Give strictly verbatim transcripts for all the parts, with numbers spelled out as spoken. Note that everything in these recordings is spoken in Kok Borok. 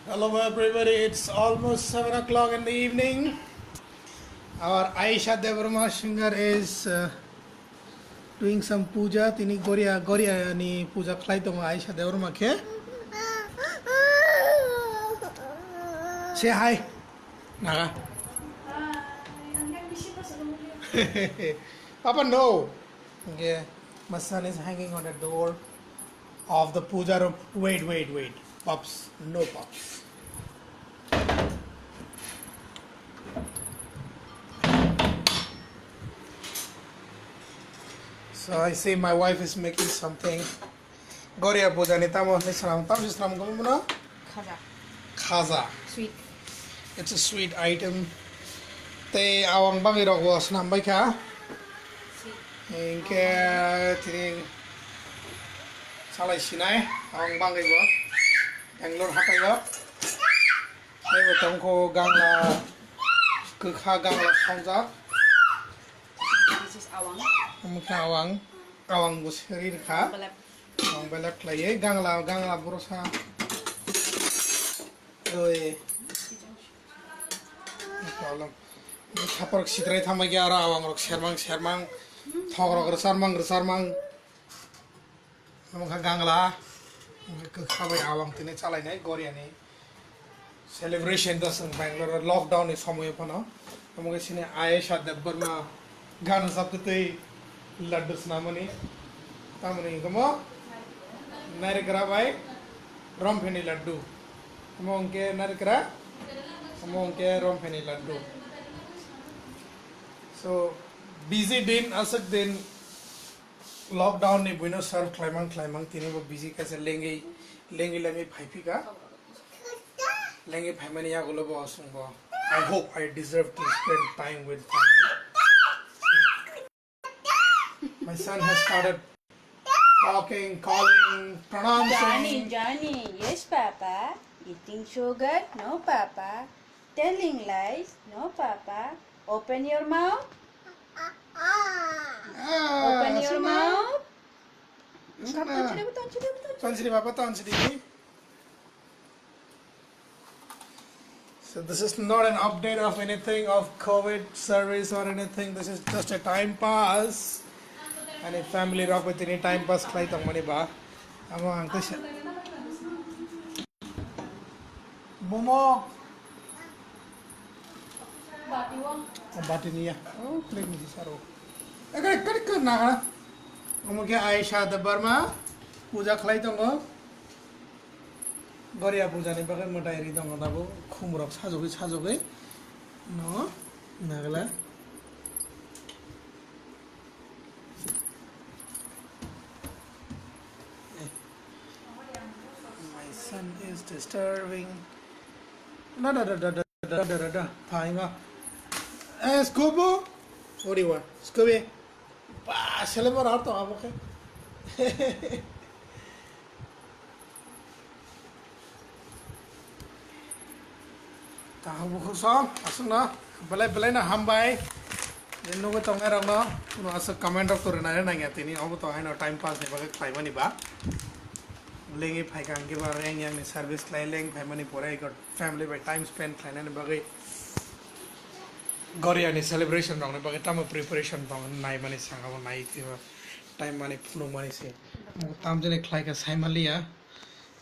Hello everybody, it's almost seven o'clock in the evening. Our Aisha Debbarma singer is uh, doing some puja. Tini Goria, Goria ni puja khlai tongo Aisha Debbarma khe. Say hi. Naga. Papa, no. Okay. My son is hanging on the door of the puja room. Wait, wait, wait. Pups, no pups. So I see my wife is making something. Goria puja ni tamo hwnwi swnam, tamo se swnam kami mano? Khaja. Khaja. Sweet. It's a sweet item. Tei awang bangwi rok bo swnam bai kha. Sweet. Hinkhe tini salai sinai awang bangwi bo Bangalore hatai o. Tei bo tongkho gangla kwkha gangla songjak. This is awang. Omo khe awang, awang bo seri rwkha. Belep. Ang belek khlaiwi gangla, gangla borosa. Oi. No problem. Khapor sitrai thangbai khe aro awang rok sermang sermang, thok rok rwsarmang rwsarmang. Omo kha gangla, omo khe kwkha bai awang tini chalainai Goria ni. Celebration da chwng Bangalore o lockdown ni somoyo phano. Omo khe chini Ayesha Debbarma gana sabtwi twi laddu swnamani. Tamoni hwnkhe mo narikra bai rompheni laddu. Omo hwnkhe narikra, omo hwnkhe rompheni laddu. So busy din, aswk din lockdown ni buino serve khlaimang khlaimang tini bo busy kaisa lengwi lengwi lengwi phaiphika. Lengwi phaimani yagulo bo aswk bo. I hope I deserve to spend time with family. My son has started talking, calling, pronouncing. Johnny, Johnny, yes, Papa. Eating sugar? No, Papa. Telling lies? No, Papa. Open your mouth. Ah, open your mouth. Tonchiri, tonchiri, tonchiri. Tonchiri, Papa, tonchiri. So this is not an update of anything of COVID service or anything. This is just a time pass. Ani family rok bai tini time pass khlai tongmani ba. Amo ang tei sa-, Momo. Bati o. Oh, bati niya. Oh, plate ni saro. Ekar, ekar, ekar, naga. Omo khe Aisha Debbarma puja khlai tongo. Goria puja ni bagwi mwtai ri tongo tabuk. Khum rok sajagwi, sajagwi. No, nagla. My son is disturbing. Da, da, da, da, da, da, da, da, da. Thainga. Eh, Scooby? What do you want? Scooby? Ba, selemo rah to abo khe. Tahok bukhuk song, aswkno belai belai no hambai. Je nugwi tongnai rokno, kuno aswk comment rok to rwnai nangya tini, obo to haino time pass ni bagwi khlaimani ba. Lengwi phaikha hwnkhe ba reng yang ni service khlai leng phaimani pore eko family bai time spend khlainani bagwi. Goria ni celebration rokni bagwi tamo preparation tong naimani saka bo nai khe ba time mani phunukmani se. Tamjani khlaikha saimaliya.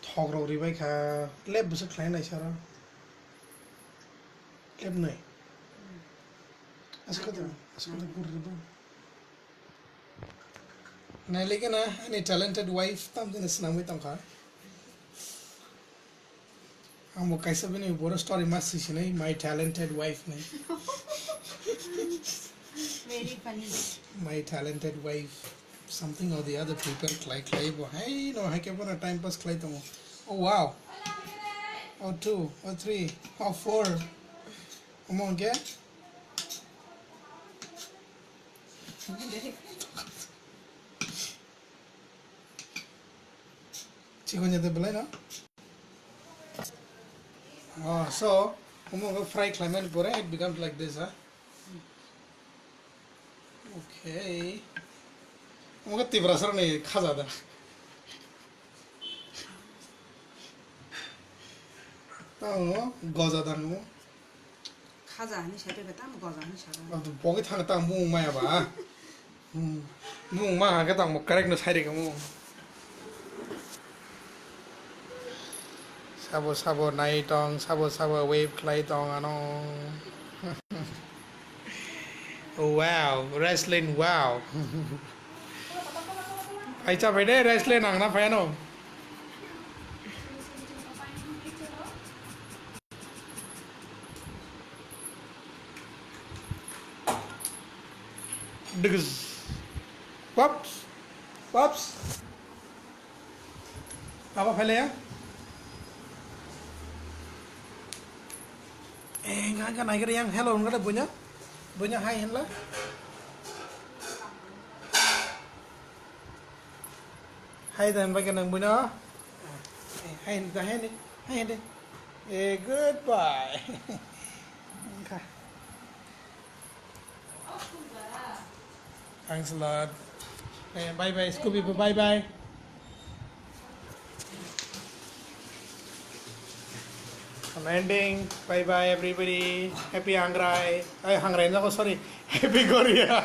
Thok rok ribai kha, lep bwswk khlai nai sara. Lep nai. Aswk khe, aswk khe bur ribai. Nai le gana, ani talented wife tam jani swnamwi tong kha. Ang bo kaisa bini boro story ma swi sinai, my talented wife nai. Very funny. My talented wife. Something or the other prepare khlai khlai bo hai no hai khe bono time pass khlai tongo. Oh wow. Oh two, oh three, oh four. Omo hwnkhe? Chikon jate belai no? Oh, so, omo hwnkhe fry khlaimani pore it becomes like this, ha? Okay. Omo khe Tiprasarokni khaja da. Ang goja dang. Khaja hinwi sai phaiba, tamo goja hinwi saka. Abo bogwi thang tang mung maya ba. Hmm. Mung ma hake tang mo correct no sai rega mo. Sabo sabo nai tong, sabo sabo wave khlai tong ano. Oh, wow, wrestling, wow. Ai cha bai de wrestling ang na phai ano. Degz. Whoops. Whoops. Apa phailaya? Eh, enggak, enggak, naikir yang hello, enggak ada punya. Punya hai henla. Hai dan bagi nang punya. Eh, hai, dah hai ni, hai ni. Eh, goodbye. Thanks a lot. Eh, bye bye, Scooby, bye bye. I'm ending. Bye bye, everybody. Happy Hangrai. Eh, Hangrai, no, sorry. Happy Goria.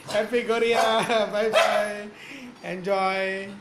Happy Goria. Bye bye. Enjoy.